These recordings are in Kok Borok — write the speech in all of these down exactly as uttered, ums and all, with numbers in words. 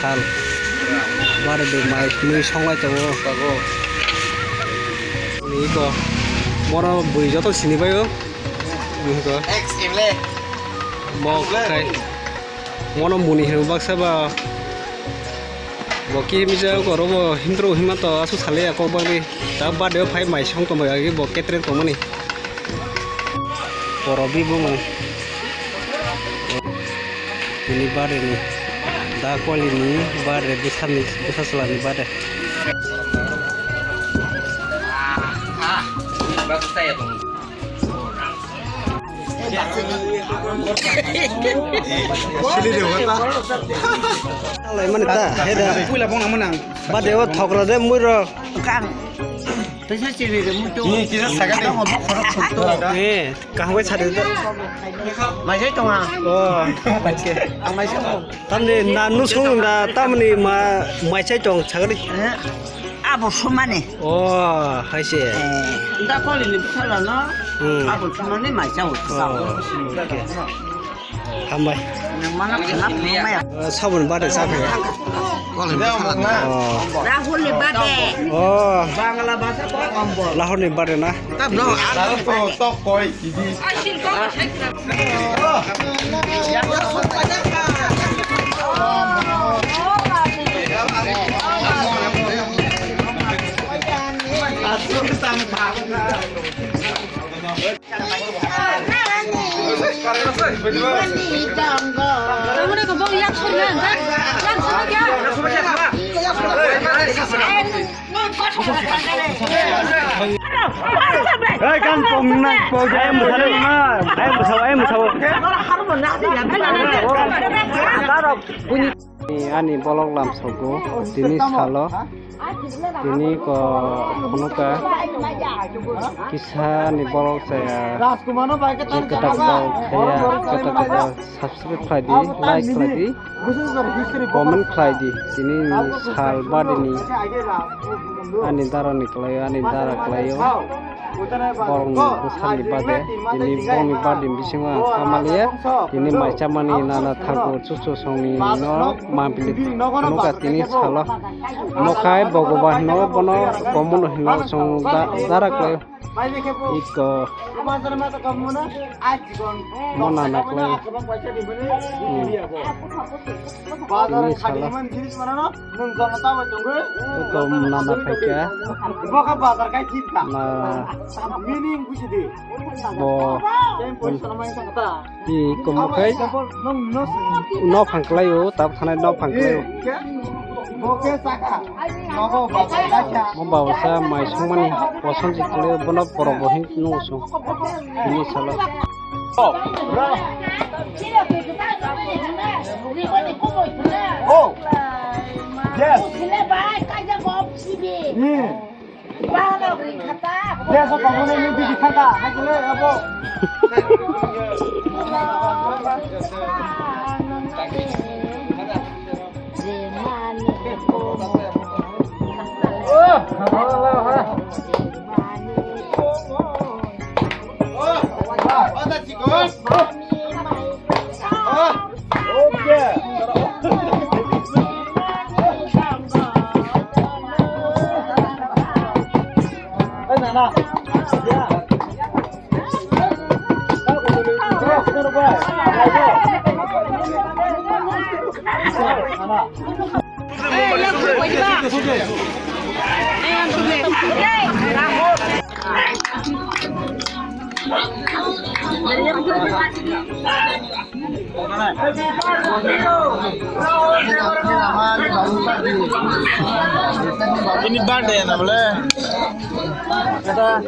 Sal. Birthday mai tini songlai tongo. Ni ko. Moro bui joto sini bai o. Ni ko. Ex M L A. Mo kai. Mono muni hino baksa ba. Bo ki himjak oro bo himtro hima to asu sale ya kok bagwi. Ta birthday o phai mai song tongbai agi bo ketre tongmani. Porobi bo mo. Ini birthday ni. Da koli ni birthday, bwsa ni, bwsa chwla ni birthday. Sili de wata. Alai mani ta, he da. Puila bong nang manang. Birthday o thokra de mui ro. Kang. Tesa chiri de mui to. Ni kisa saga de. Tong obo khorok khorok to. Eh, kaham bai sadi to. Mai sai tonga. Oh. Ang mai sai. Tamni na nusung da tamni ma mai sai tong sagri. Eh, abo sumani. Oh, hai se. Eh, da koli ni bisala no. Hmm. Abo sumani mai sai. Oh. Hambai. Nang mana khana maya. Eh, sabun bade sa khe. Oh. Rahul ni bade. Oh. Bangla bhasha ko ambol. Lahor ni bade na. Tab no, abo to koi. Hey, kan pong na, pong. Ayam besar na, ayam besar, ayam besar. Ani bolok lamsogo, tini salo, tini ko phunukha, kisa ni bolok chaya, kwtak kwtak khaya, kwtak kwtak subscribe khlai di, like khlai di, comment khlai di, tini ni sal badi ni ani dara ni kwlai, ani dara kwlai o. Borokni bwsakni bade, tini borokni bade bisingo ang kha manliya, tini mai chamani nana thakur chuchusongni no mangpili phunukha tini salo. Mokhai Bhagwan hino bono komono hino chwng da-, dara khlaio. Iko. Mo nana khlaio. Hmm. Bazar tini salo. Khadi man jinis manano, nwng jono tamo tongwi. Eko nana phaikha. Boka bazar kai thipka. Na. Meaning buji di. Bo. Tem poisa na mai sangta. Iko mokhai. Example, nwng no sini. No phangklai o, tab thanai no phangklai o. Boke saka. Nogo bazar kai kha. Mo bawsa mai songmani poson jikle bono porobo hin no song. Ini salo. Oh. Yes. Hmm. Yes, apa mana ini di sana? Hasilnya apa? Ini birthday na bole. Kata.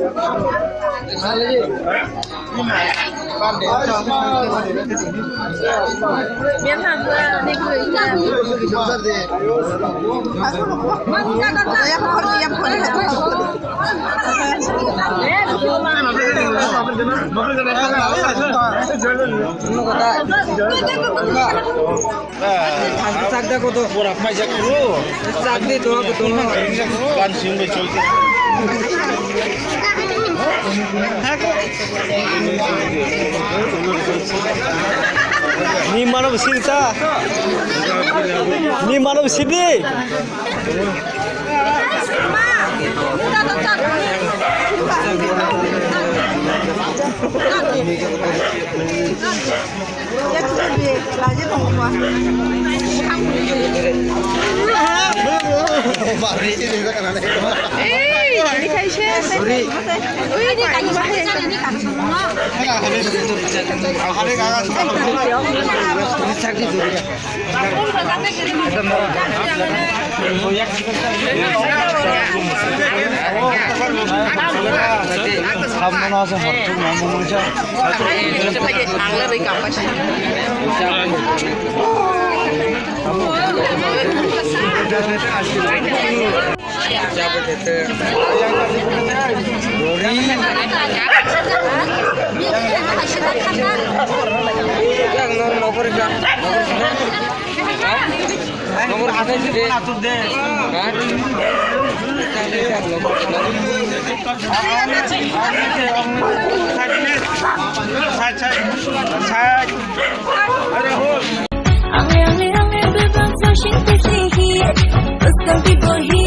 Chak da koto. Pura paijak kuru. Chak di to, to. Kan sing bai chol. Ni Mano sini ta. Ni mano sini. Ei, ini kaisa. Ui, ini kaisa. Ang yang yang yang bebak so sing pisi hi. Usang people hi.